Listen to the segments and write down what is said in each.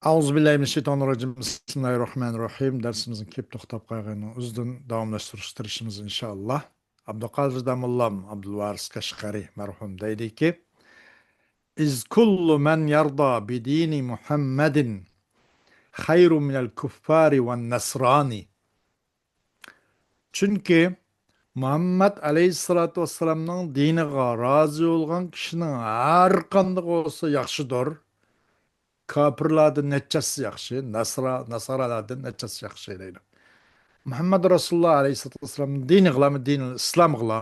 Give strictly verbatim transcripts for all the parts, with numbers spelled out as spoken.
أعوذ بالله من الشيطان الرجيم. بسم الله الرحمن الرحيم. دەرسىمىزنى كېلىپ توختاپ قالغىنىنىڭ ئۆزىدىن داۋاملاشتۇرۇشقا تىرىشىمىز، ئىنشائاللا. ئابدۇقادىر داموللام، ئابدۇلۋارىس كاشغەرى مەرھۇم دەيدىكى، إذ كل من يرضى بدين محمد خير من الكفار والنصراني. چۈنكى مۇھەممەد ئەلەيھىسسالاتۇ ۋەسسالامنىڭ دىنىغا رازى بولغان كىشىنىڭ ھەر قاندىقى بولسا ياخشىدۇر، كاپىرلاردىن نەچچىسى ياخشى، ناسرا-، ناسارالاردىن نەچچىسى ياخشى دەيدۇ. مۇھەممەد رەسۇلۇللا ئەلەيھىسسالاتۇ ۋەسسالامنىڭ دىنىغىلا، دىنىل ئىسلامغىلا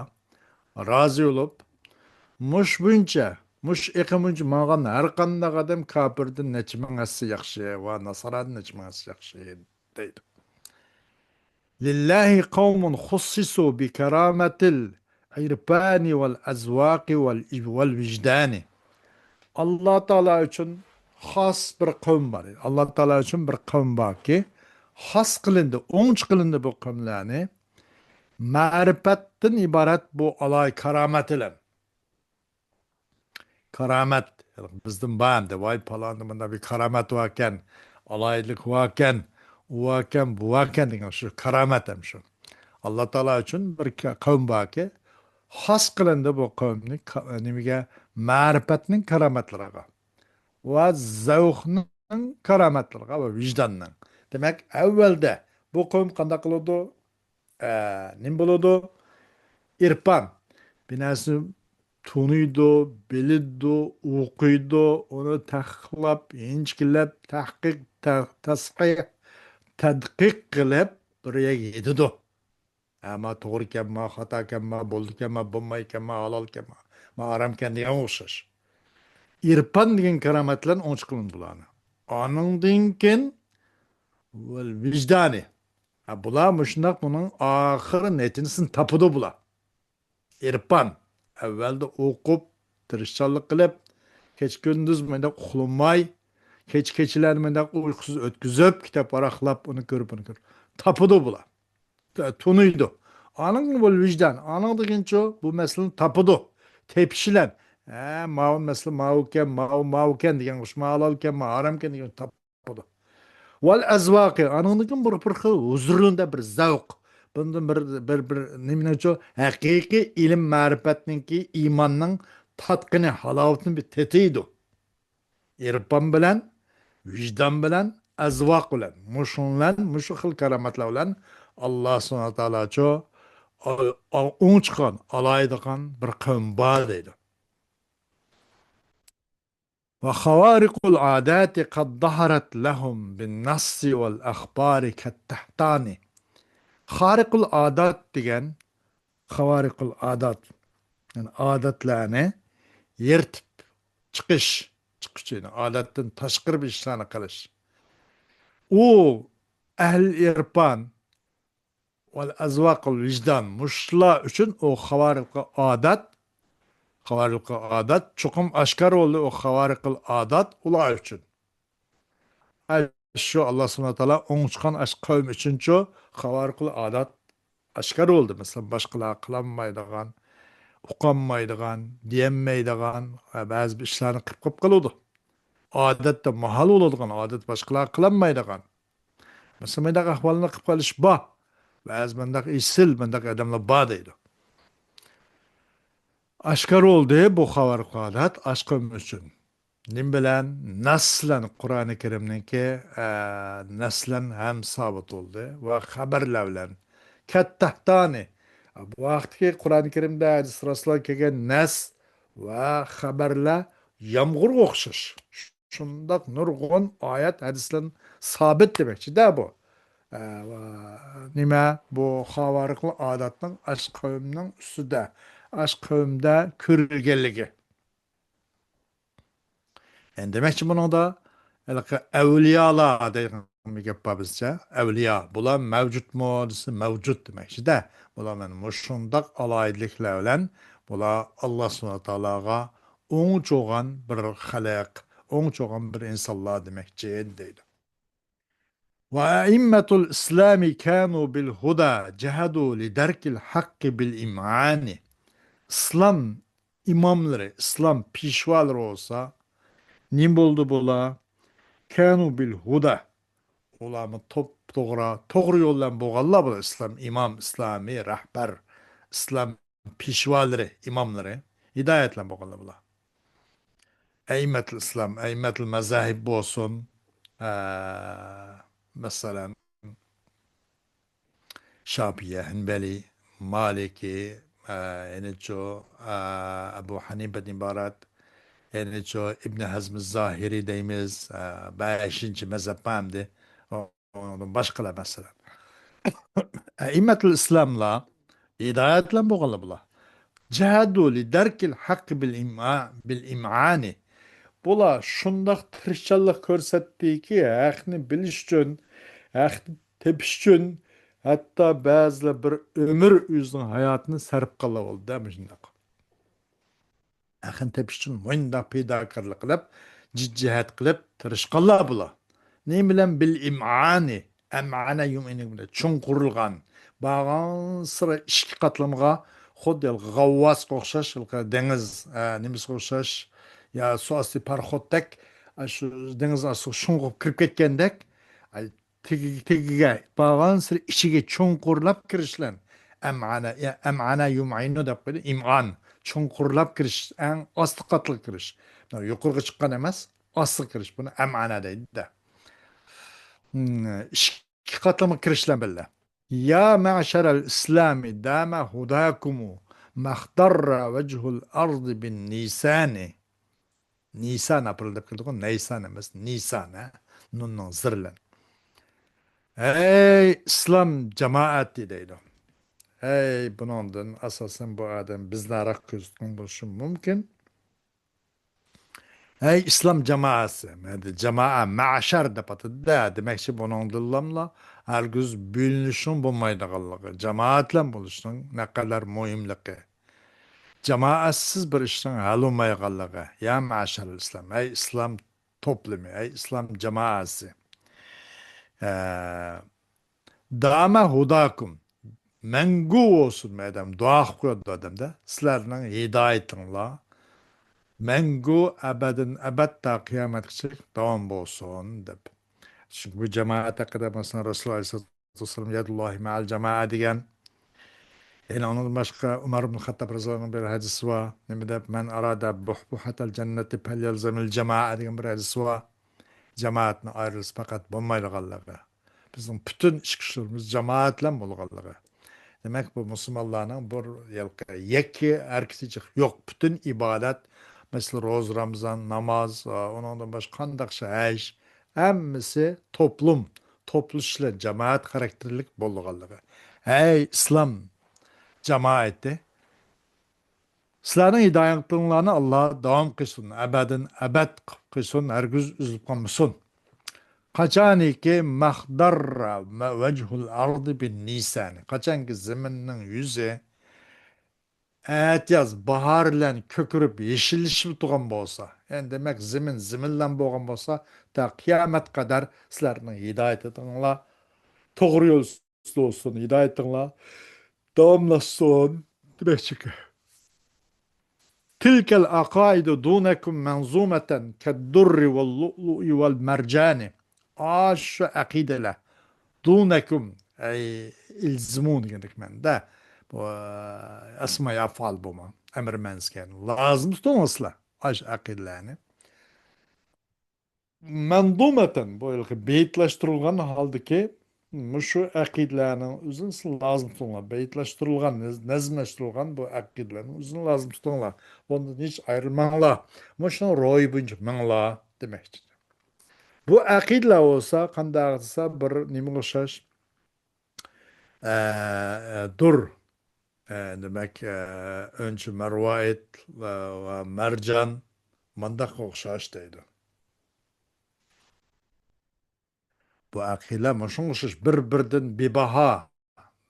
رازى بولۇپ، مۇش بويىچە، مۇش ئېقىم بويىچە ماڭغان ھەر قانداق ئادەم كاپىردىن نەچچە مىڭ ھەسسە ياخشى ۋە ناسارادىن نەچچە مىڭ ھەسسە ياخشى دەيدۇ. لله قوم خصصوا بكرامة العرفان والأذواق والوجدان. ئاللا تائالا ئۈچۈن خاس بىر قەۋم بار. ئاللا تائالا ئۈچۈن بىر قەۋم باركى، خاس قىلىندى، ئوڭچە قىلىندى بۇ قەۋملەرنى. مەرىپەتتىن ئىبارەت بۇ ئالاھىدە كارامەت بىلەن. كارامەت، بىزدىن بار ئەمدى، ۋاي، پالاندا مۇنداق بىر كارامەت باركەن، ئالاھىدىلىك باركەن، ئۇ باركەن، بۇ باركەن دېگەن شۇ كارامەت ھەم شۇ. ئاللا تائالا ئۈچۈن بىر ك-، قەۋم باركى، خاس قىلىندى بۇ قەۋمنى، كا-، نېمىگە، مەرىپەتنىڭ كارامەتلىرىغا ۋە زەۋقنىڭ كارامەتلىرىغا ۋە ۋىجداننىڭ. دېمەك، ئەۋۋەلدە بۇ قەۋم قانداق قىلىدۇ؟ ئە، نېمە بولىدۇ؟ ئېرپان. بىر نەرسىنى تونۇيدۇ، بىلىدۇ، ئوقۇيدۇ، ئۇنى تەھقىقلاپ، ئىنچىكىلەپ، تەھقىق، تە-، تەسقىھ، تەدقىق قىلىپ، بىر يەرگە يېتىدۇ. ھە، ما توغرىكەن، ما خاتاكەن، ما بولىدىكەن، ما بولمايدىكەن، ما ھالالكەن، ما، ما ھارامكەن دېگەنگە ئوخشاش. ئېرپان دېگەن كارامەت بىلەن ئوڭچە قىلىنىدۇ بۇلارنى. ئانىڭدىن كېيىن ۋىجدانى. ھە، بۇلار مۇشۇنداق بۇنىڭ ئاخىر نەتىجىسىنى تاپىدۇ بۇلار. ئېرپان. ئەۋۋەلدە ئوقۇپ، تىرىشچانلىق قىلىپ، كېچە كۈندۈز مۇنداق ئۇخلىماي، كېچە كېچىلەرنى مۇنداق ئۇيقۇسىز ئۆتكۈزۈپ، كىتاب ۋاراقلاپ، ئۇنى كۆرۈپ، ئۇنى كۆرۈپ. تاپىدۇ بۇلار. تونۇيدۇ. ئانىڭ بۇ ۋىجدان، ئانىڭ دېگىنچۇ، بۇ مەسىلىنى تاپىدۇ. تېپىشىلەن. ھە، ماۋۇ مەسىلە ماۋۇكەن، ماۋۇ ماۋۇكەن دېگەن، ما ھالالكەن، ما ھارامكەن دېگەن تاپىدۇ. ۋەل ئەزۋاقى، ئانىڭدىن كېيىن بىر، بىر خىل ھۇزۇرلىنىدۇ، بىر زەۋق. بۇندىن بىر، بىر، بىر نېمىنىڭچۇ، ھەقىقىي ئىلىم مەرىپەتنىڭكى، ئىماننىڭ تاتقىنى، ھالاۋىتىنى بىر تېتىيدۇ. ئېرپان بىلەن، ۋىجدان بىلەن، ئەزۋاق بىلەن، مۇشۇ بىلەن، مۇشۇ خىل كارامەتلەر بىلەن ئاللا سۇبھانەھۇ ۋە تائالاچۇ، ئا-، ئا-، ئوڭچىقان، ئالايىدىغان بىر قەۋم بار دەيدۇ. وخوارق العادات قد ظهرت لهم بالنص والأخبار كالتهتان. خارىقۇل ئادات دېگەن، خاۋارىقۇل ئادات، يەنى ئادەتلەرنى يىرتىپ چىقىش، چىقىش، يەنى ئادەتتىن تاشقىرى بىر ئىشلارنى قىلىش. ئۇ ئەھلى ئېرپان ۋەل ئەزۋاقۇل ۋىجدان، مۇشۇلار ئۈچۈن ئۇ خاۋارىقۇل ئادات، خاۋارىقۇل ئادات چوقۇم ئاشكارا بولدى، ئۇ خاۋارىقۇل ئادات ئۇلار ئۈچۈن. ئە، شۇ ئاللا سۇبھانەھۇ ۋە تائالا ئوڭچىقان ئاشۇ قەۋم ئۈچۈنچۇ خاۋارىقۇل ئادات ئاشكارا بولدى. مەسىلەن، باشقىلار قىلالمايدىغان، ئۇقالمايدىغان، دېيەلمەيدىغان، ئە، بەزى بىر ئىشلارنى قىلىپ، قىلىپ قالىدۇ. ئادەتتە ماھال بولىدىغان، ئادەت باشقىلار قىلالمايدىغان. مەسىلەن، مۇنداق ئەھۋالنى قىلىپ قېلىش بار. بەزى مۇنداق ئېسىل، مۇنداق ئادەملەر بار دەيدۇ. ئاشكارا بولدى بۇ خاۋارىقۇل ئادات ئاشۇ قەۋم ئۈچۈن. نېمە بىلەن؟ نەس بىلەن، قۇرئانى كەرىمنىڭكى، ئە، نەس بىلەن ھەم سابىت بولدى ۋە خەبەرلەر بىلەن. كەتتەھتانى. بۇ ۋاقىتتىكى قۇرئانى كەرىمدە، ھەدىس راسلار كەلگەن نەس ۋە خەبەرلەر يامغۇرغا ئوخشاش. شۇنداق نۇرغۇن ئايەت، ھەدىسلەر سابىت دېمەكچىدە بۇ. ئە، ۋە نېمە؟ بۇ خاۋارىقۇل ئاداتنىڭ ئاشۇ قەۋمنىڭ ئۈستىدە، ئاشۇ قەۋمدە كۆرۈلگەنلىكى. يەنى دېمەكچى بۇنىڭدا، ھېلىقى ئەۋلىيالار دەيدىغان بىر گەپ بار بىزچە. ئەۋلىيا، بۇلار مەۋجۇتمۇ دېسە، مەۋجۇت دېمەكچىدە. بۇلار مانا مۇشۇنداق ئالاھىدىلىكلەر بىلەن بۇلار ئاللا سۇبھانەھۇ ۋە تائالاغا ئوڭچۇغان بىر خەلق، ئوڭچۇغان بىر ئىنسانلار دېمەكچى دەيدۇ. وأئمة الإسلام كانوا بالهدى جاهدوا لدرك الحق بالإمعان. ئىسلام ئىماملىرى، ئىسلام پېشۋالىرى بولسا، نېمە بولدى بۇلار؟ كانوا بالهدى. ئۇلارمۇ توپ-توغرا، توغرا يول بىلەن بولغانلار بۇلار. ئىسلام ئىمام، ئىسلامىي رەھبەر، ئىسلام پېشۋالىرى، ئىماملىرى، ھىدايەت بىلەن بولغانلار بۇلار. ئەئىممەتۇل ئىسلام، ئەئىممەتۇل مەزاھىب بولسۇن، ئە، مەسىلەن، شاپىئى، ھەنبەلى، مالىكى، ئە، يەنىچۇ، ئە، ئەبۇ ھەنىپەدىن ئىبارەت، يەنىچۇ ئىبن ھەزم زاھىرى دەيمىز، ئە، بەشىنچى مەزھەپ ئەمدى. ئۇنىڭدىن باشقىلار مەسىلەن. ئەئىممەتۇل ئىسلاملار ھىدايەت بىلەن بولغانلار بۇلار. جاھادۇ لىدەركىل ھەققى بىل ئىمئا-، بىل ئىمئانى. بۇلار شۇنداق تىرىشچانلىق كۆرسەتتىكى، ھەقنى بىلىش ئۈچۈن، ھەقنى تېپىش ئۈچۈن، ھەتتا بەزىلەر بىر ئۆمۈر ئۆزىنىڭ ھاياتىنى سەرپ قىلغان بولدى، مۇشۇنداق. ھەقنى تېپىش ئۈچۈن مۇنداق پىداكارلىق قىلىپ، جىددىيەت قىلىپ تىرىشقانلار بۇلار. نېمە بىلەن؟ بىل ئىمئانى. ئەمئانە يۇمئىنى بىلەن چوڭقۇرلىغان. بارغانسېرى ئىككى قاتلىمىغا، خۇددى غەۋۋاسقا ئوخشاش، دېڭىز، ئە، نېمىسىگە ئوخشاش، يا سۇ ئاستى پاراخوتتەك، ئە، شۇ دېڭىز ئاستىغا شۇڭغۇپ كىرىپ كەتكەندەك، ئە، تېگى-، تېگىگە بارغانسېرى ئىچىگە چوڭقۇرلاپ كىرىش بىلەن ئەمئانە، يا ئەمئانە يۇمئىنۇ دەپ قويدى. ئىمئان، چوڭقۇرلاپ كىرىش، ئەڭ ئاستى قاتلىققا كىرىش. يۇقىرىغا چىققان ئەمەس، ئاستىغا كىرىش. بۇنى ئەمئانە دەيدۇ-دە. ئىككى قاتلىمىغا كىرىش بىلەن بىللە. يا مەشەرەل ئىسلامى دامە ھۇداكۇمۇ مەخدەررە ۋەجھۇل ئەرزى بىن نىسانى. نىسان ئاپرېل دەپ كېلىدىغۇ، نەيسان ئەمەس، نىسان، ھە؟ نۇننىڭ زىرلەن. ئەي ئىسلام جامائەتى دەيدۇ. ئەي، بۇنىڭدىن ئاساسەن بۇ ئادەم بىزنى ئاراق كۆزىتىدىغان بولۇشى مۇمكىن. ئەي ئىسلام جامائەسى، مەندە جامائە، مەشەر دەپ ئاتىدۇ-دە، دېمەكچى بۇنىڭدىنلاملا ھەرگىز بۆلۈنۈشنىڭ بولمايدىغانلىقى، جامائەت بىلەن بولۇشنىڭ نەقەدەر مۇھىملىقى. جامائەتسىز بىر ئىشنىڭ ھەل بولمايدىغانلىقى. يا مەشەرەل ئىسلام، ئەي ئىسلام توپلىمى، ئەي ئىسلام جامائەسى. ئە، دامە ھۇداكۇم. مەڭگۈ بولسۇن، مەدەم دۇئا قىلىپ قويىدۇ ئادەمدە. سىلەرنىڭ ھىدايىتىڭلار مەڭگۈ ئەبەدىن ئەبەد تا قىيامەتكىچە داۋام بولسۇن دەپ. چۈنكى بۇ جامائەت ھەققىدە مەسىلەن رەسۇلۇللاھ ئەلەيھىسسالاتۇ ۋەسسالام يەدۇللاھى مەئەل جامائە دېگەن. يەنە ئۇنىڭدىن باشقا ئۇمەر ئىبن خەتتاب رەزىياللاھۇ ئەنھۇ بىر ھەدىسى بار. نېمە دەپ؟ مەن ئارادە بۇھبۇھەتەل جەننەتى پەليەلزەمىل جامائە دېگەن بىر ھەدىسى بار. جامائەتنى ئايرىلسا پەقەت بولمايدىغانلىقى. بىزنىڭ پۈتۈن ئىش-كۈچلىرىمىز جامائەت بىلەن بولغانلىقى. دېمەك، بۇ مۇسۇلمانلارنىڭ بىر يەككە ھەرىكىتى يوق. پۈتۈن ئىبادەت، مەسىلەن، روزا، رامىزان، ناماز، ئۇنىڭدىن باشقا قانداق ئىش، ھەج، ھەممىسى توپلۇم، توپلىشىش بىلەن جامائەت خاراكتېرلىك بولغانلىقى. ھەي ئىسلام جامائىتى! سىلەرنىڭ ھىدايىتىڭلارنى ئاللا داۋام قىلسۇن، ئەبەدىن ئەبەد قىلسۇن، ھەرگىز ئۈزۈلۈپ قالمىسۇن. قاچانكى مەخدەررە ۋەجھۇل ئەردى بىن نىسانى، قاچانكى زېمىننىڭ يۈزى ئەتىياز باھار بىلەن كۆكىرىپ يېشىللىشىپ تۇرغان بولسا، يەنى دېمەك زېمىن زېمىن بىلەن بولغان بولسا، تا قىيامەت قەدەر سىلەرنىڭ ھىدايىتىڭلار توغرا يول ئۈستىدە بولسۇن، ھىدايىتىڭلار داۋاملاشسۇن دېمەكچىكەن. تىلكەل ئەقائىدۇ دۇنەكۇم مەنزۇمەتەن كەددۇررى ۋەللۇئلۇئى ۋەلمەرجانى. ئاشۇ ئەقىدىلەر. دۇنەكۇم، ئەي، ئىلزىمۇ دېگەندەك مەنىدە. بۇ، ئەسماي ئەفئال بۇمۇ. ئەمر مەنىسىگە. لازىم تۇتۇڭلار سىلەر ئاشۇ ئەقىدىلەرنى. مەنزۇمەتەن، بۇ ھېلىقى بېيىتلەشتۈرۈلگەن ھالدىكى مۇشۇ ئەقىدىلەرنىڭ ئۆزىنى سىز لازىم تۇتۇڭلار. بېيىتلەشتۈرۈلگەن، نەز-، نەزملەشتۈرۈلگەن بۇ ئەقىدىلەرنىڭ ئۆزىنى لازىم تۇتۇڭلار. بۇندىن ھېچ ئايرىلماڭلار. مۇشۇنىڭ روھى بويىچە مېڭىڭلار دېمەكچى. بۇ ئەقىدىلەر بولسا قانداق دېسە بىر نېمىگە ئوخشاش؟ ئە، دۇر، ئە، دېمەك، ئە، ئۈنچە مەرۋايىت ۋە، ۋە مەرجان مانداققا ئوخشاش دەيدۇ. بۇ ئەقىدە مۇشۇنىڭغا ئوخشاش بىر-بىرىدىن بىباھا،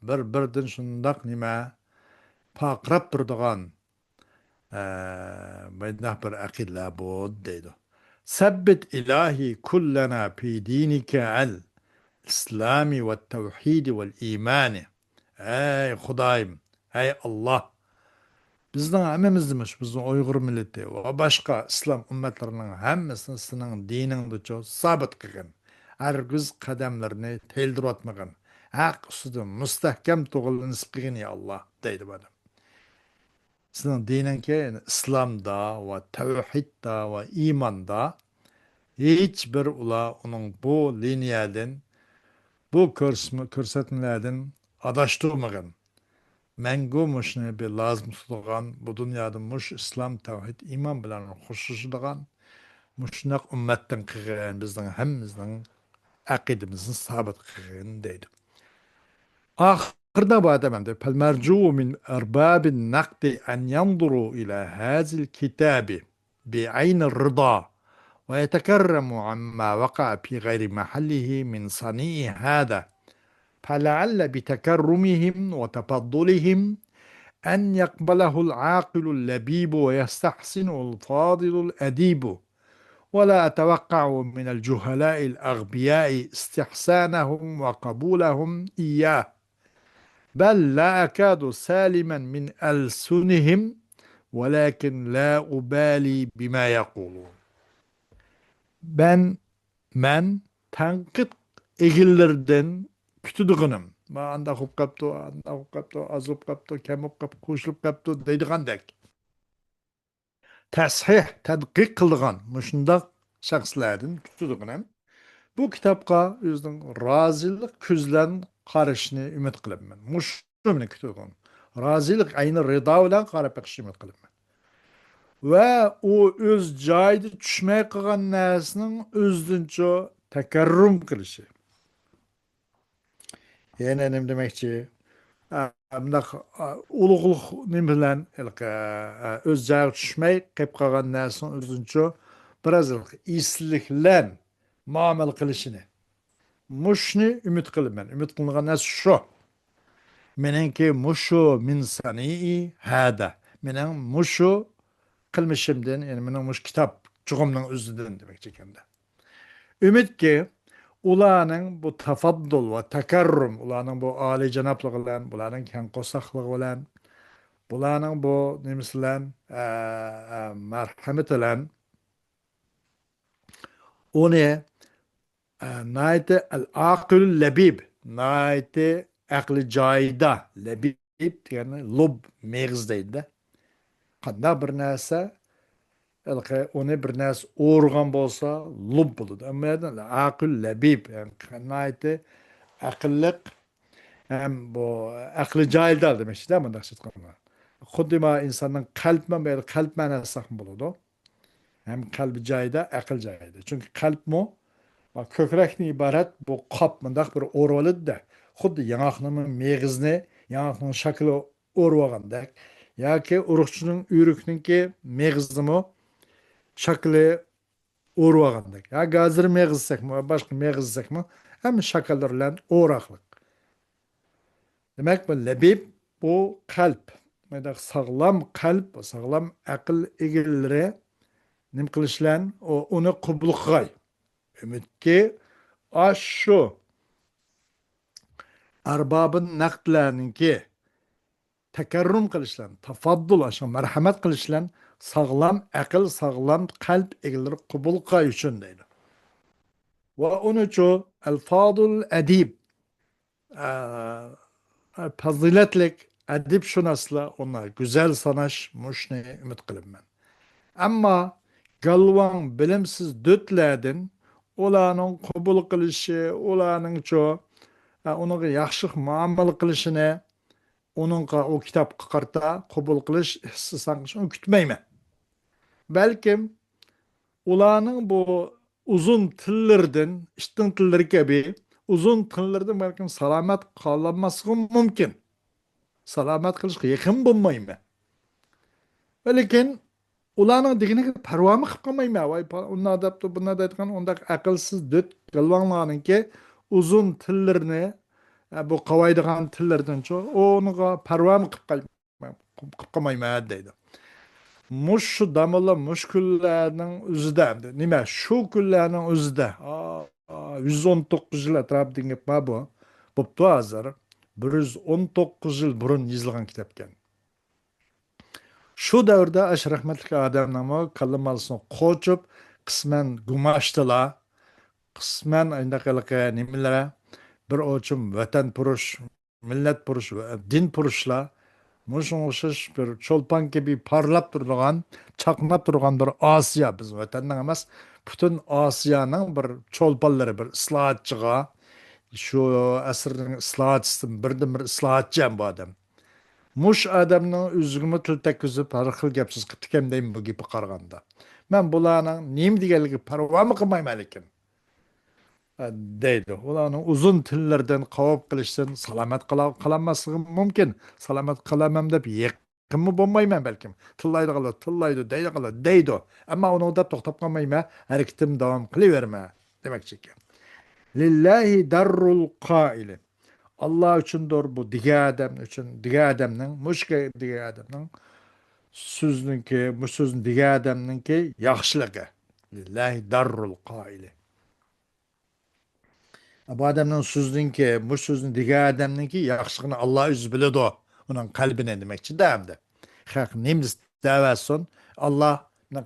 بىر-بىرىدىن شۇنداق نېمە، پارقىراپ تۇرىدىغان، ئە، مۇنداق بىر ئەقىدىلەر بۇ دەيدۇ. سەببىت ئىلاھى كۇللەنا پى دىنىكە ئەل ئىسلامى ۋە تەۋھىدى ۋەل ئىمانى. ئەي خۇدايىم، ئەي ئاللا، بىزنىڭ ھەممىمىزنى، مۇشۇ بىزنىڭ ئۇيغۇر مىللىتى ۋە باشقا ئىسلام ئۈممەتلىرىنىڭ ھەممىسىنى سېنىڭ دىنىڭدىچۇ سابىت قىلغىن. ھەرگىز قەدەملىرىنى تەيدۈرۈۋەتمىگىن. ھەق ئۈستىدە مۇستەھكەم تۇغۇلۇپ نېسىپ قىلغىن، يا ئاللا، دەيدۇ بۇ ئادەم. سېنىڭ دىنىڭكى، يەنى ئىسلامدا ۋە تەۋھىدتا ۋە ئىماندا ھېچ بىر ئۇلار ئۇنىڭ بۇ لىنىيەدىن، بۇ كۆرسىمە-، كۆرسەتمىلەردىن ئاداشتۇرمىغىن. مەڭگۈ مۇشۇنى بىر لازىم تۇتىدىغان، بۇ دۇنيادا مۇشۇ ئىسلام، تەۋھىد، ئىمان بىلەن خوشلىشىدىغان مۇشۇنداق ئۈممەتتىن قىلغىن، بىزنىڭ ھەممىمىزنىڭ ئەقىدىمىزنى سابىت قىلغىن دەيدۇ. ئاخىردا بۇ ئادەم ئەمدى، فالمرجو من أرباب النقد أن ينظروا إلى هذا الكتاب بعين الرضا ويتكرموا عما وقع في غير محله من صنيع هذا، فلعل بتكرمهم وتفضلهم أن يقبله العاقل اللبيب ويستحسنه الفاضل الأديب، ولا أتوقع من الجهلاء الأغبياء استحسانهم وقبولهم إياه، بل لا أكاد سالما من ألسنهم، ولكن لا أبالي بما يقولون. مەن، مەن تەنقىد ئېگىللىرىدىن كۈتىدىغىنىم، ما ئانداق بولۇپ قاپتۇ، ئانداق بولۇپ قاپتۇ، ئاز بولۇپ قاپتۇ، كەم بولۇپ قاپتۇ، قوشۇلۇپ قاپتۇ دەيدىغاندەك، تەسھىھ، تەدقىق قىلىدىغان مۇشۇنداق شەخسلەردىن كۈتىدىغىنىم، بۇ كىتابقا ئۆزىنىڭ رازىلىق كۆزى بىلەن قارىشىنى ئۈمىد قىلىمەن. مۇشۇنى كۈتىدىغان، رازىلىق ئەينى رىدا بىلەن قاراپ بېقىشنى ئۈمىد قىلىمەن. ۋە ئۇ ئۆز جايىدا چۈشمەي قالغان نەرسىنىڭ ئۆزىدىنچۇ تەكەررۇم قىلىشى. يەنە نېمە دېمەكچى؟ ئا، مۇنداق، ئا، ئۇلۇغلۇق نېمە بىلەن، ھېلىقى، ئا، ئۆز جايىغا چۈشمەي قېلىپ قالغان نەرسىنىڭ ئۆزىنىچۇ بىراز ھېلىقى ئېسىللىك بىلەن مۇئامىلە قىلىشىنى، مۇشۇنى ئۈمىد قىلىمەن. ئۈمىد قىلىنغان نەرسە شۇ. مېنىڭكى مۇشۇ، من سەنىئى ھەدە. مېنىڭ مۇشۇ قىلمىشىمدىن، يەنى مېنىڭ مۇشۇ كىتاب چىغىمنىڭ ئۆزىدىن دېمەكچى ئىكەندە. ئۈمىدكى، ئۇلارنىڭ بۇ تەفەددۇل ۋە تەكەررۇم، ئۇلارنىڭ بۇ ئالىيجانابلىقى بىلەن، بۇلارنىڭ كەڭ قورساقلىقى بىلەن، بۇلارنىڭ بۇ نېمىسى بىلەن، ئە، ئە، مەرھەمىتى بىلەن ئۇنى، ئە، ناھايىتى ئەل ئاقىل لەبىب، ناھايىتى ئەقلى جايىدا، لەبىب دېگەننى لۇب، مېغىز دەيدۇ-دە. قانداق بىر نەرسە، ھېلىقى ئۇنى بىر نەرسە ئورىغان بولسا، لۇب بولىدۇ. ئەمما يەردە ئاقىل لەبىب، يەنى ناھايىتى ئەقىللىق ھەم بۇ ئەقلى جايىدا دېمەكچىدە، مۇنداق ئېيتقاندا. خۇددى ما ئىنساننىڭ قەلبى، قەلب مەناسى بولىدۇ. ھەم قەلبى جايىدا، ئەقىل جايىدا. چۈنكى قەلبمۇ، ما، كۆكرەكتىن ئىبارەت بۇ قاپ، مۇنداق بىر ئورۇۋالىدۇ-دە. خۇددى ياڭاقنىڭ مېغىزىنى، ياڭاقنىڭ شاكىلى ئورۇۋالغاندەك ياكى ئۇرۇقچىنىڭ، ئۆرۈكنىڭكى مېغىزىمۇ شاكىلى ئورۇۋالغاندەك. يا گازىر مېغىز دېسەكمۇ، باشقا مېغىز دېسەكمۇ، ھەممە شاكىللار بىلەن ئوراقلىق. دېمەك، بۇ لەبىب، بۇ قەلب. مۇنداق ساغلام قەلب، ساغلام ئەقىل ئىگىلىرى نېمە قىلىش بىلەن ئۇ، ئۇنى قوبۇل قىلغاي. ئۈمىدكى، ئاشۇ ئەربابى نەقدلەرنىڭكى تەكەررۇم قىلىش بىلەن، تەفەددۇل، ئاشۇ مەرھەمەت قىلىش بىلەن ساغلام ئەقىل، ساغلام قەلب ئىگىلىرى قوبۇل قىلغاي ئۈچۈن دەيدۇ. ۋە ئۇنىچۇ ئەل فاضىل ئەدىب، ئە، پەزىلەتلىك ئەدىبشۇناسلار ئۇنى گۈزەل ساناش، مۇشۇنى ئۈمىد قىلىمەن. ئەمما گالۋاڭ بىلىمسىز دۆتلەردىن ئۇلارنىڭ قوبۇل قىلىشى، ئۇلارنىڭچۇ، ئە، ئۇنىڭغا ياخشى مۇئامىلە قىلىشىنى، ئۇنىڭغا، ئۇ كىتابقا قارىتا قوبۇل قىلىش، ئېھسان قىلىشىنى كۈتمەيمەن. بەلكىم ئۇلارنىڭ بۇ ئۇزۇن تىللىرىدىن، ئىتنىڭ تىللىرى كەبى، ئۇزۇن تىللىرىدىن بەلكىم سالامەت قالالماسلىقىمۇ مۇمكىن. سالامەت قېلىشقا يېقىن بولمايمەن. ۋە لېكىن ئۇلارنىڭ دېگىنىگە پەرۋامۇ قىلىپ قالمايمەن. ۋاي، پا-، ئۇنداق دەپتۇ، بۇنداق دەيدىغان ئۇنداق ئەقىلسىز دۆت گالۋاڭلارنىڭكى ئۇزۇن تىللىرىنى، ئە، بۇ قاۋايدىغان تىللىرىدىنچۇ، ئۇنىڭغا پەرۋامۇ قىلىپ قال-، قىلىپ قالمايمەن دەيدۇ. مۇشۇ داموللا مۇشۇ كۈنلەرنىڭ ئۆزىدە، نېمە، شۇ كۈنلەرنىڭ ئۆزىدە، ئا، ئا، يۈز ئون توققۇز يىل ئەتراپىدا دېگەن گەپ بار بۇ. بوپتۇ ھازىر. بىر يۈز ئون توققۇز يىل بۇرۇن يېزىلغان كىتابكەن. شۇ دەۋردە ئاشۇ رەھمەتلىك ئادەمنىڭمۇ كاللا ماللىسىنى قوچۇپ، قىسمەن گۇماشتىلا، قىسمەن ئانداق ھېلىقى نېمىلەر، بىر ئوچۇم ۋەتەنپۇرۇش، مىللەتپۇرۇش ۋە دىنپۇرۇشلار، مۇشۇنىڭغا ئوخشاش بىر چولپان كەبى پارلاپ تۇرىدىغان، چاقناپ تۇرغان بىر ئاسىيا، بىز ۋەتەننىڭ ئەمەس، پۈتۈن ئاسىيانىڭ بىر چولپانلىرى، بىر ئىسلاھاتچىغا، شۇ ئەسىرنىڭ ئىسلاھاتچىسى، بىردىنبىر ئىسلاھاتچى ھەم بۇ ئادەم. مۇشۇ ئادەمنىڭ ئۆزىگىمۇ تىل تەگكۈزۈپ، ھەر خىل گەپ سۆز قىپتىكەن دەيمەن بۇ گېپىگە قارىغاندا. مەن بۇلارنىڭ نېمە دېگەنلىكىگە پەرۋامۇ قىلمايمەن لېكىن. دەيدۇ. ئۇلارنىڭ ئۇزۇن تىللىرىدىن قاۋاپ قېلىشتىن سالامەت قالا-، قالالماسلىقىم مۇمكىن. سالامەت قالالمام دەپ يېقىنمۇ بولمايمەن بەلكىم. تىللايدىغانلار تىللايدۇ، دەيدىغانلار دەيدۇ. ئەمما ئۇنىڭدا توختاپ قالمايمەن. ھەرىكىتىمنى داۋام قىلىۋېرىمەن دېمەكچى ئىكەن. لىللاھى دەررۇل قائىلى. ئاللا ئۈچۈندۇر بۇ دېگەن ئادەم ئۈچۈن، دېگەن ئادەمنىڭ، مۇشۇ دېگەن ئادەمنىڭ سۆزنىڭكى، مۇشۇ سۆزنى دېگەن ئادەمنىڭكى ياخشىلىقى. لىللاھى دەررۇل قائىلى. بۇ ئادەمنىڭ سۆزىنىڭكى، مۇشۇ سۆزنى دېگەن ئادەمنىڭكى ياخشىلىقىنى ئاللا ئۆزى بىلىدۇ. ئۇنىڭ قەلبىنى دېمەكچىدە ئەمدى. خەق نېمە دەۋەرسۇن، ئاللا،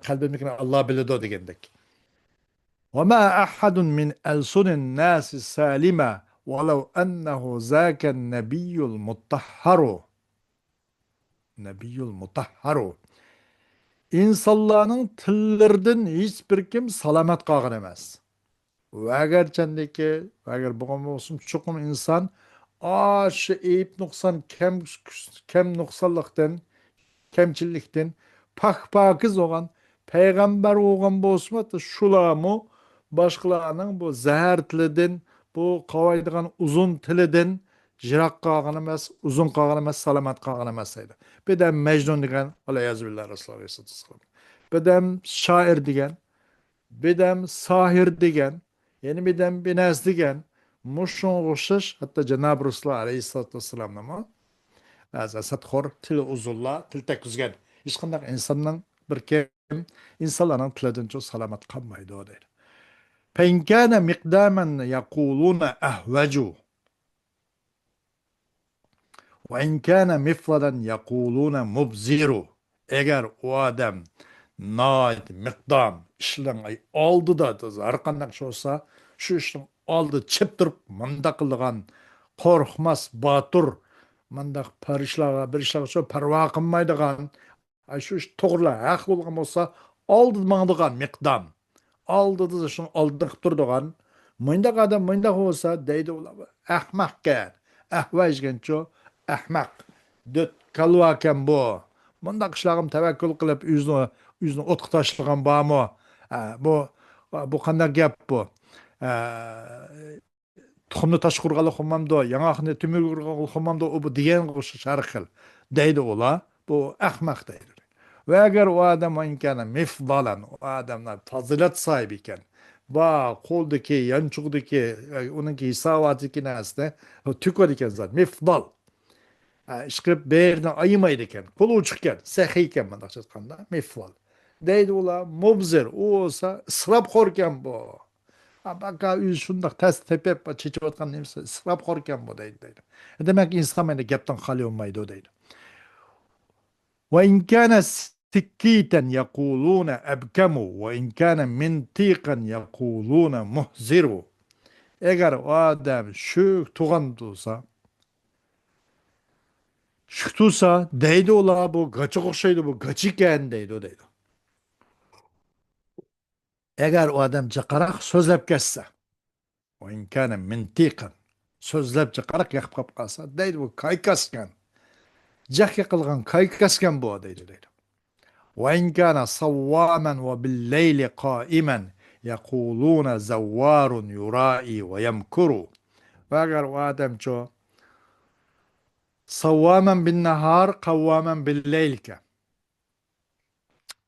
قەلبىمدىكىنى ئاللا بىلىدۇ دېگەندەك. وما أحد من ألسن الناس سالما ولو أنه ذاك النبي المطهر. نەبىيۇل مۇتەھھەرۇ. ئىنسانلارنىڭ تىللىرىدىن ھېچبىر كىم سالامەت قالغان ئەمەس. ۋە ئەگەر چەندىكى، ۋە ئەگەر بولغان بولسۇن، چوقۇم ئىنسان ئاشۇ ئەيىب نۇقسان، كەم، كەم نۇقسانلىقتىن، كەمچىللىكتىن پاك-پاكىز بولغان پەيغەمبەر بولغان بولسىمۇ، ھەتتا شۇلارمۇ باشقىلارنىڭ بۇ زەھەر تىلىدىن، بۇ قاۋايدىغان ئۇزۇن تىلىدىن يىراق قالغان ئەمەس، ئۇزۇن قالغان ئەمەس، سالامەت قالغان ئەمەس دەيدۇ. بىردەم مەجنۇن دېگەن، ۋەلىيەزۇبىللا، رەسۇلۇللا ئەلەيھىسسالاتۇ ۋەسسالام. بىردەم شائىر دېگەن، بىردەم ساھىر دېگەن، يەنە بىردەم بىر نەرسە دېگەن. مۇشۇنىڭغا ئوخشاش، ھەتتا جانابى رەسۇلۇللا ئەلەيھىسسالاتۇ ۋەسسالامنىمۇ ھەسەتخور، تىلى ئۇزۇنلار، تىل تەگكۈزگەن. ھېچقانداق ئىنساننىڭ بىر كىم ئىنسانلارنىڭ تىلىدىنچۇ سالامەت قالمايدۇ دەيدۇ. فإن كان مقداما يقولون أهوج. وإن كان مفضلا يقولون مبزر. ئەگەر ئۇ ئادەم ناھايىتى مىقدام ئىشنىڭ ئالدىدا، ھەر قانداق ئىش بولسا، شۇ ئىشنىڭ ئالدىدا چىپ تۇرۇپ، مۇنداق قىلىدىغان، قورقماس، باتۇر، مۇنداق بىر ئىشلارغا، بىر ئىشلارغا شۇ پەرۋا قىلمايدىغان، ئاي، شۇ ئىش توغرىلا، ھەق بولغان بولسا، ئالدىدا ماڭىدىغان مىقدام. ئالدىدا شۇنىڭ ئالدىنى قىلىپ تۇرىدىغان. مۇنداق ئادەم مۇنداق بولسا، دەيدۇ ئۇلار، ئەخمەقكەن. ئەھۋەجگەنچۇ؟ ئەخمەق. دۆت كالۋاكەن بۇ. مۇنداق ئىشلارغىمۇ تەۋەككۈل قىلىپ، ئۆزىنى، ئۆزىنى ئوتقا تاشلىغان بارمۇ؟ ئە، بۇ، بۇ قانداق گەپ بۇ؟ ئە، تۇخۇمنى تاشقا ئۇرغانلىق بولمامدۇ؟ ياڭاقنى تۆمۈرگە ئۇرغانلىق بولمامدۇ؟ ئۇ بۇ دېگەنگە ئوخشاش ھەر خىل دەيدۇ ئۇلار. بۇ ئەخمەق دەيدۇ. ۋە ئەگەر ئۇ ئادەم، ۋە ئىن كانە مىفزالەن، ئۇ ئادەملەر پازىلەت ساھىبى ئىكەن، بار قولدىكى، يانچۇقىدىكى، ئۇنىڭكى ھېساباتىدىكى نەرسىنى تۆكۈۋېتىدىكەن زادى. مىفزال. ئە، ئىشقىلىپ بىرىنى ئايىمايدىكەن، قولى ئوچۇقكەن، سېخىيكەن، مۇنداقچە ئېيتقاندا، مىفزال. دەيدۇ ئۇلار، مۇبزىر، ئۇ بولسا ئىسراپخوركەن بۇ. ھا، باكا ئۆزى شۇنداق تەس تېپىپ چېچىۋاتقان نېمىسى ئىسراپخوركەن بۇ دەيدۇ، دەيدۇ. دېمەك، ئىنسان مەندە گەپتىن خالىي بولمايدۇ دەيدۇ. وإن كان سكيتا يقولون أبكم، وإن كان منطقا يقولون محذر. ئەگەر ئۇ ئادەم شۈك تۇغان بولسا، شۈك تۇرسا، دەيدۇ ئۇلار، بۇ گاچىغا ئوخشايدۇ، بۇ گاچىكەن دەيدۇ، دەيدۇ. ئەگەر ئۇ ئادەم جىقراق سۆزلەپ كەتسە، وإن كان منطقا، سۆزلەپ جىقراق يېقىپ قاپ قالسا، دەيدۇ، بۇ كايكاسكەن. جىق يېقىلغان كايكاسكەن بۇ، دەيدۇ، دەيدۇ. وإن كان صواما وبالليل قائما يقولون زوار يرائي ويمكر. ۋە ئەگەر ئۇ ئادەمچۇ، ساۋۋامەن بىننەھار، قەۋۋامەن بىللەيلكەن.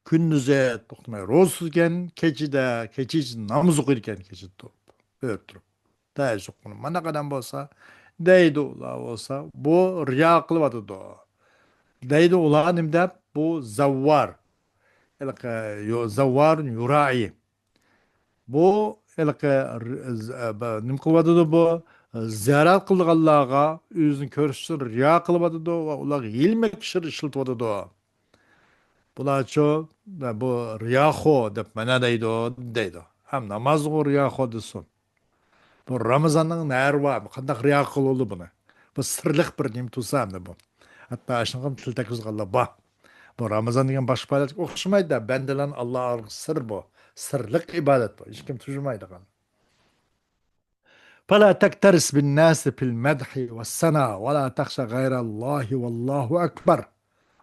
كۈندۈزى توختىماي روزا تۇتىدىكەن، كېچىدە، كېچىچە ناماز ئوقۇيدىكەن، كېچىدە تۇرۇپ، ئۆرە تۇرۇپ. تەھەججۇد قىلىپ. مانداق ئادەم بولسا، دەيدۇ ئۇلار بولسا، بۇ رىيا قىلىۋاتىدۇ. دەيدۇ ئۇلار نېمە دەپ؟ بۇ زەۋۋار. ھېلىقى يو-، زەۋۋارۇن يۇرائى. بۇ ھېلىقى ر-، ز-، بە-، نېمە قىلىۋاتىدۇ بۇ؟ زىيارەت قىلىدىغانلارغا ئۆزىنى كۆرسىتىشتىن رىيا قىلىۋاتىدۇ ۋە ئۇلارغا ھىيلە-مىكىر ئىشلىتىۋاتىدۇ. بۇلارچۇ، بۇ رىياخو دەپ مانا دەيدۇ، دەيدۇ. ھەم نامازغۇ رىياخو دېسۇن. بۇ رامىزاننىڭ نەرى بار، قانداق رىيا قىلىدۇ بۇنى؟ بۇ سىرلىق بىر نېمە تۇرسا ئەمدى بۇ. ھەتتا ئاشۇنىڭغا تىل تەگكۈزگەنلەر بار. بۇ رامىزان دېگەن باشقا ئىبادەتكە ئوخشىمايدۇ، بەندىلەرنىڭ ئاللا ئارىلىق سىر بۇ. سىرلىق ئىبادەت بۇ. ھېچكىم تۇيمايدىغان. فلا تكترث بالناس في المدح والثناء ولا تخش غير الله والله أكبر.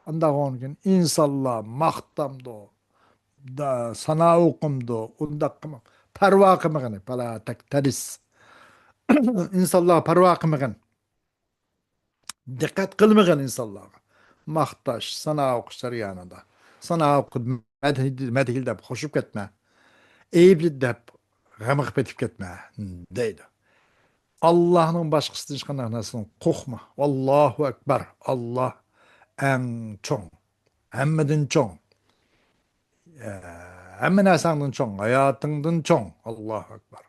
ئانداق بولغاندىكىن ئىنسانلار ماختامدۇ، دا-، سانا ئوقۇمدۇ، ئۇنداق قىلما-، پەرۋا قىلمىغىن، فلا تكترث. ئىنسانلار پەرۋا قىلمىغىن. دىققەت قىلمىغىن ئىنسانلارغا. ماختاش، سانا ئوقۇش جەريانىدا. سانا ئوقۇپ، مەدھىي، مەدھىي دەپ خوشۇپ كەتمە. ئەيىبلىدى دەپ غەمگە پېتىپ كەتمە، دەيدۇ. ئاللاھنىڭ باشقىسىدىن ھېچقانداق نەرسىدىن قورقما. ۋاللاھۇ ئەكبەر. ئاللاھ ئەڭ چوڭ. ھەممىدىن چوڭ. ئە، ھەممە نەرسەڭدىن چوڭ. ھاياتىڭدىن چوڭ. ئاللاھۇ ئەكبەر.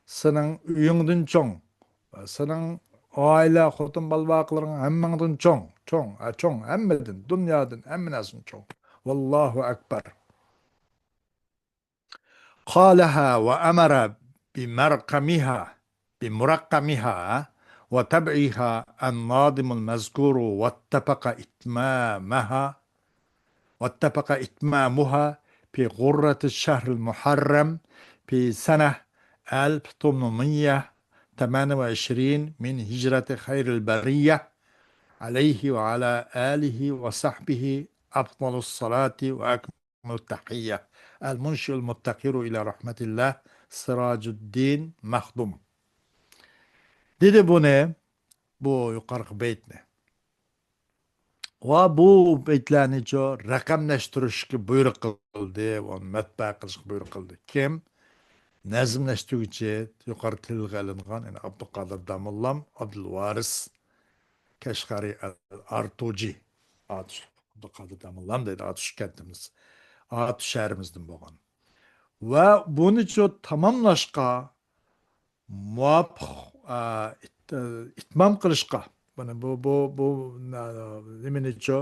سېنىڭ ئۆيۈڭدىن چوڭ. سېنىڭ ئائىلە، خوتۇن، بالا باقىلىرىڭ ھەممەڭدىن چوڭ. چوڭ، ئە، چوڭ. ھەممىدىن، دۇنيادىن، ھەممە نەرسىدىن چوڭ. ۋاللاھۇ ئەكبەر. قالها وأمر بمرقمها، بمرقمها وتبعها الناظم المذكور واتفق إتمامها، واتفق إتمامها في غرة الشهر المحرم في سنة ألف وثمانمية وثمانية وعشرين من هجرة خير البرية، عليه وعلى آله وصحبه أفضل الصلاة وأكمل التحية. المنشئ المفتقر إلى رحمة الله، سراج الدين مخدوم. دېدى بۇنى، بۇ يۇقىرىقى بەيتنى. ۋە بۇ بەيتلەرنىچۇ رەقەملەشتۈرۈشكە بۇيرۇق قىلدى، ئۇنى مەتبەئە قىلىشقا بۇيرۇق قىلدى. كىم؟ نەزملەشتۈرگۈچى، يۇقىرى تىلغا ئېلىنغان، يەنى ئابدۇقادىر داموللام، ئابدۇلۋارىس كەشقەرى ئەل ئارتۇجى. ئاتۇش، ئابدۇقادىر داموللام دەيدۇ، ئاتۇش كەنتىمىز، ئاتۇش شەھىرىمىزدىن بولغان. ۋە بۇنىچۇ تاماملاشقا، مۇۋاپىق، ئا، ئىت-، ئىتمام قىلىشقا، بۇنى، بۇ، بۇ، بۇ، ئا، نېمىنىچۇ،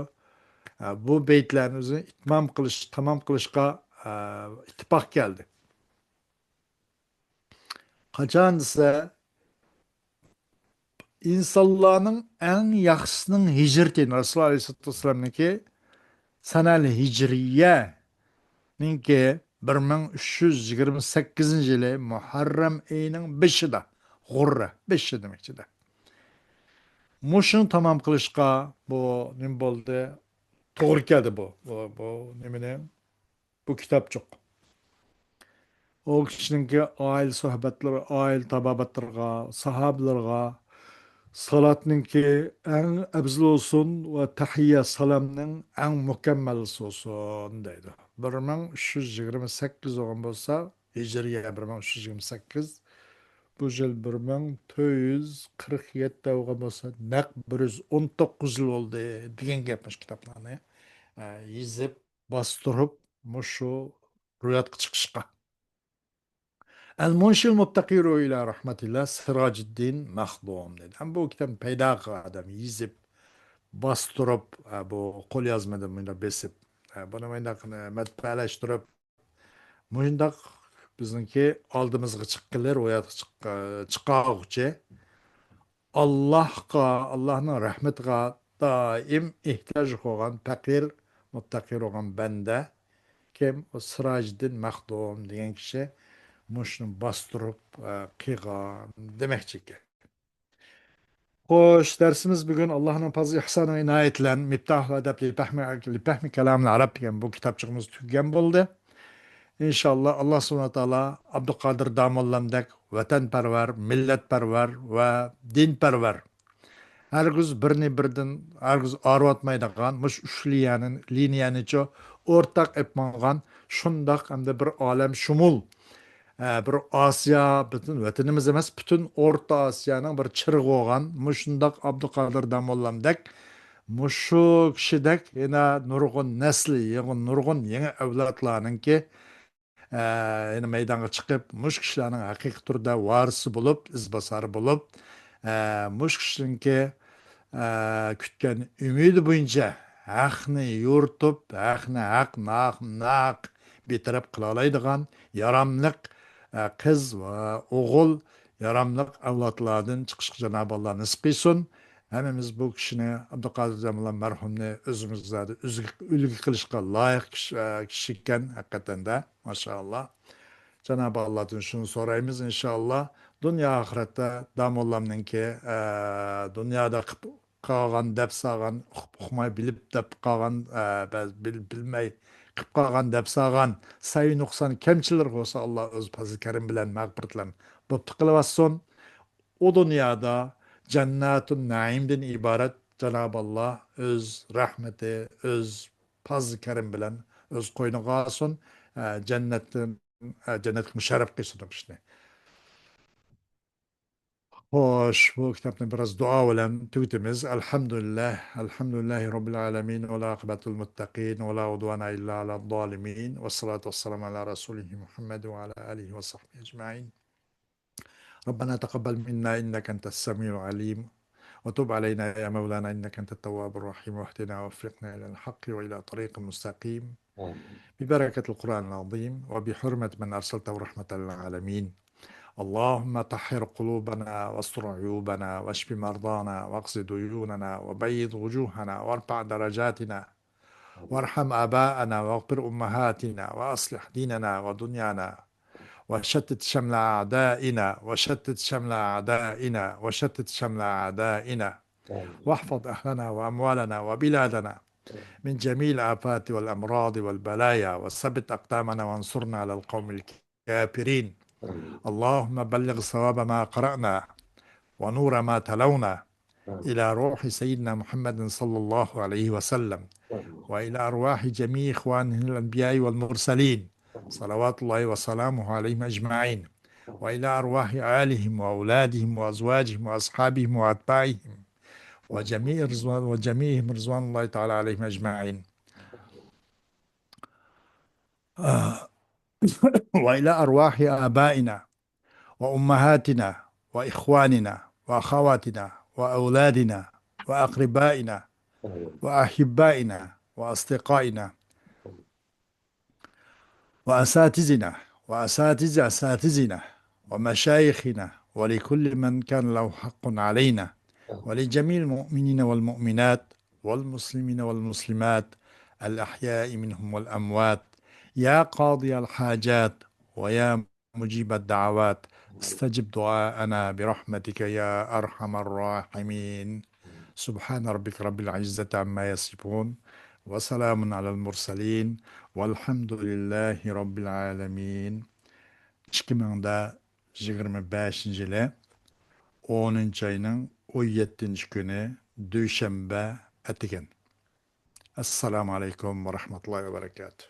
ئا، بۇ بەيتلەرنى ئۆزىنى ئىتمام قىلىش، تامام قىلىشقا، ئا، ئىتتىپاق كەلدى. قاچان دېسە، ئىنسانلارنىڭ ئەڭ ياخشىسىنىڭ ھىجرىتى، رەسۇلۇللا ئەلەيھىسسالاتۇ ۋەسسالامنىڭكى سەنەل ھىجرىيەنىڭكى بىر مىڭ ئۈچ يۈز يىگىرمە سەككىزىنچى يىلى مۇھەررەم ئېيىنىڭ بېشىدا، غۇررە، بېشى دېمەكچىدە. مۇشۇنى تامام قىلىشقا بۇ نېمە بولدى؟ توغرا كەلدى بۇ. بۇ، بۇ نېمىنى؟ بۇ كىتابچۇق. ئۇ كىشىنىڭكى ئائىلە سۆھبەتلىرى، ئائىلە تابابەتلىرىغا، ساھابىلىرىغا سالاتنىڭكى ئەڭ ئەۋزىلى بولسۇن ۋە تەھىيە سالامنىڭ ئەڭ مۇكەممەللىسى بولسۇن دەيدۇ. بىر مىڭ ئۈچ يۈز يىگىرمە سەككىز بولغان بولسا، ھىجرىيە بىر مىڭ ئۈچ يۈز يىگىرمە سەككىز، بۇ يىل بىر مىڭ تۆت يۈز قىرىق يەتتە بولغان بولسا، نەق بىر يۈز ئون توققۇز يىل بولدى دېگەن گەپ مۇشۇ كىتابلارنى، ئە، يېزىپ، باستۇرۇپ، مۇشۇ روياپقا چىقىشقا. ئەل مۇنشىل مۇتتەقىرۇ ئىلە رەھمەتىللا سىراجىددىن مەخدۇم دېدى. ھەم بۇ كىتابنى پەيدا قىلغان ئادەم يېزىپ، باستۇرۇپ، ئە، بۇ قول يازمىدىن مۇنداق بېسىپ، ئە، بۇنى مۇنداق، ئە، مەتبەئەلەشتۈرۈپ، مۇشۇنداق بىزنىڭكى ئالدىمىزغا چىققىلى، روياپقا چىق-، چىقارغۇچى، ئاللاھقا، ئاللاھنىڭ رەھمىتىغا دائىم ئېھتىياجلىق بولغان پەقىر، مۇتتەقىر بولغان بەندە كىم؟ ئۇ سىراجىددىن مەخدۇم دېگەن كىشى مۇشۇنى باستۇرۇپ، ئە، قىلغان دېمەكچى ئىكەن. خوش، دەرسىمىز بۈگۈن ئاللاھنىڭ پازلى ئىھسانى ۋە ئىنايىتى بىلەن مىپتاھۇل ئەدەب لىفەھمى، لىفەھمى كالامىل ئەرەب دېگەن بۇ كىتابچىقىمىز تۈگىگەن بولدى. ئىنشاللا، ئاللا سۇبھانەھۇ ۋە تائالا ئابدۇقادىر داموللامدەك ۋەتەنپەرۋەر، مىللەتپەرۋەر ۋە دىنپەرۋەر، ھەرگىز بىرنى بىردىن ھەرگىز ئايرىۋاتمايدىغان مۇشۇ ئۈچ لىنىيەنى، لىنىيەنىچۇ ئورتاق ئېلىپ ماڭغان شۇنداق ھەمدە بىر ئالەم شۇمۇل، ئە، بىر ئاسىيا، پۈتۈن ۋەتىنىمىز ئەمەس، پۈتۈن ئورتا ئاسىيانىڭ بىر چىرىغى بولغان مۇشۇنداق ئابدۇقادىر داموللامدەك، مۇشۇ كىشىدەك يەنە نۇرغۇن نەسلى، يېڭى، نۇرغۇن يېڭى ئەۋلادلارنىڭكى، ئە، يەنە مەيدانغا چىقىپ، مۇشۇ كىشىلەرنىڭ ھەقىقىي تۈردە ۋارىسى بولۇپ، ئىزباسارى بولۇپ، ئە، مۇشۇ كىشىنىڭكى، ئە، كۈتكەن ئۈمىدى بويىچە ھەقنى يورۇتۇپ، ھەقنى ھەق، ناھەق ناھەق بىتەرەپ قىلالايدىغان ياراملىق، ئە، قىز ۋە ئوغۇل، ياراملىق ئەۋلادلاردىن چىقىشقا جانابى ئاللا نېسىپ قىلسۇن. ھەممىمىز بۇ كىشىنى، ئابدۇقادىر جامالان مەرھۇمنى ئۆزىمىزلەردە ئۈلگە، ئۈلگە قىلىشقا لايىق كىشى، ئە، كىشى ئىكەن، ھەقىقەتەن دە، ماشائاللا. جانابى ئاللادىن شۇنى سورايمىز، ئىنشائاللا. دۇنيا ئاخىرەتتە داموللامنىڭكى، ئە، دۇنيادا قىپ-، قالغان دەپ سالغان، ئۇقۇپ ئۇقماي، بىلىپ دەپ قالغان، ئە، بەز-، بىل-، بىلمەي قىپ قالغان دەپ سالغان سەۋىي نۇقسان كەمچىللىرى بولسا، ئاللا ئۆز پەزلى كەرىمى بىلەن مەغپىرەت بىلەن بوپتۇ قىلىۋاتسۇن. ئۇ دۇنيادا جەننەتۇن نەئىمدىن ئىبارەت جانابى ئاللا ئۆز رەھمىتى، ئۆز پەزلى كەرىمى بىلەن ئۆز قوينىغا ئالسۇن. ئە، جەننەتتىن، ئە، جەننەتكە مۇشەررەپ قىلسۇن ئۇ كىشىنى. خوش، بۇ كىتابنى بىراز دۇئا بىلەن تۈگىتىمىز. الحمد لله، الحمد لله رب العالمين، والعاقبة للمتقين، ولا عدوان إلا على الظالمين، والصلاة والسلام على رسوله محمد وعلى آله وصحبه أجمعين. ربنا تقبل منا إنك أنت السميع العليم، وتب علينا يا مولانا إنك أنت التواب الرحيم، واهدنا ووفقنا إلى الحق وإلى طريق مستقيم. آمين. ببركة القرآن العظيم وبحرمة من أرسلته رحمة للعالمين. اللهم طهر قلوبنا واستر عيوبنا واشف مرضانا واقض ديوننا وبيض وجوهنا وارفع درجاتنا وارحم آباءنا واغفر أمهاتنا وأصلح ديننا ودنيانا وشتت شمل أعدائنا وشتت شمل أعدائنا وشتت شمل أعدائنا واحفظ أهلنا وأموالنا وبلادنا من جميع الآفات والأمراض والبلايا وثبت أقدامنا وانصرنا على القوم الكافرين. اللهم بلغ ثواب ما قرأنا ونور ما تلونا إلى روح سيدنا محمد صلى الله عليه وسلم، وإلى أرواح جميع إخوانه الأنبياء والمرسلين، صلوات الله وسلامه عليهم أجمعين، وإلى أرواح آلهم وأولادهم وأزواجهم وأصحابهم وأتباعهم وجميع رضوان، وجميعهم رضوان الله تعالى عليهم أجمعين. آه. وإلى أرواح آبائنا وأمهاتنا وإخواننا وأخواتنا وأولادنا وأقربائنا وأحبائنا وأصدقائنا وأساتذنا وأساتذ أساتذنا ومشايخنا ولكل من كان له حق علينا ولجميع المؤمنين والمؤمنات والمسلمين والمسلمات الأحياء منهم والأموات يا قاضي الحاجات ويا مجيب الدعوات استجب دعاءنا برحمتك يا أرحم الراحمين. سبحان ربك رب العزة عما يصفون وسلام على المرسلين والحمد لله رب العالمين. ئىككى مىڭ يىگىرمە بەشىنچى يىلى ئونىنچى ئاينىڭ ئون يەتتىنچى كۈنى، دۈشەنبە ئەتىگەن. ئەسسالامۇ ئەلەيكۇم ۋە رەھمەتۇللاھى ۋە بەرەكاتۇھ.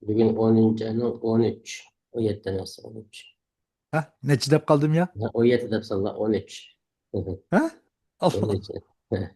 بۈگۈن ئونىنچى ئاينىڭ ئون ئۈچ، ئون يەتتە ئەمەس، ئون ئۈچ. ھە؟ نەچچە دەپ قالدىم يا؟ ھە، ئون يەتتە دەپ سانلا، ئون ئۈچ. ھە؟ ئاللا. ئون ئۈچ. ھە.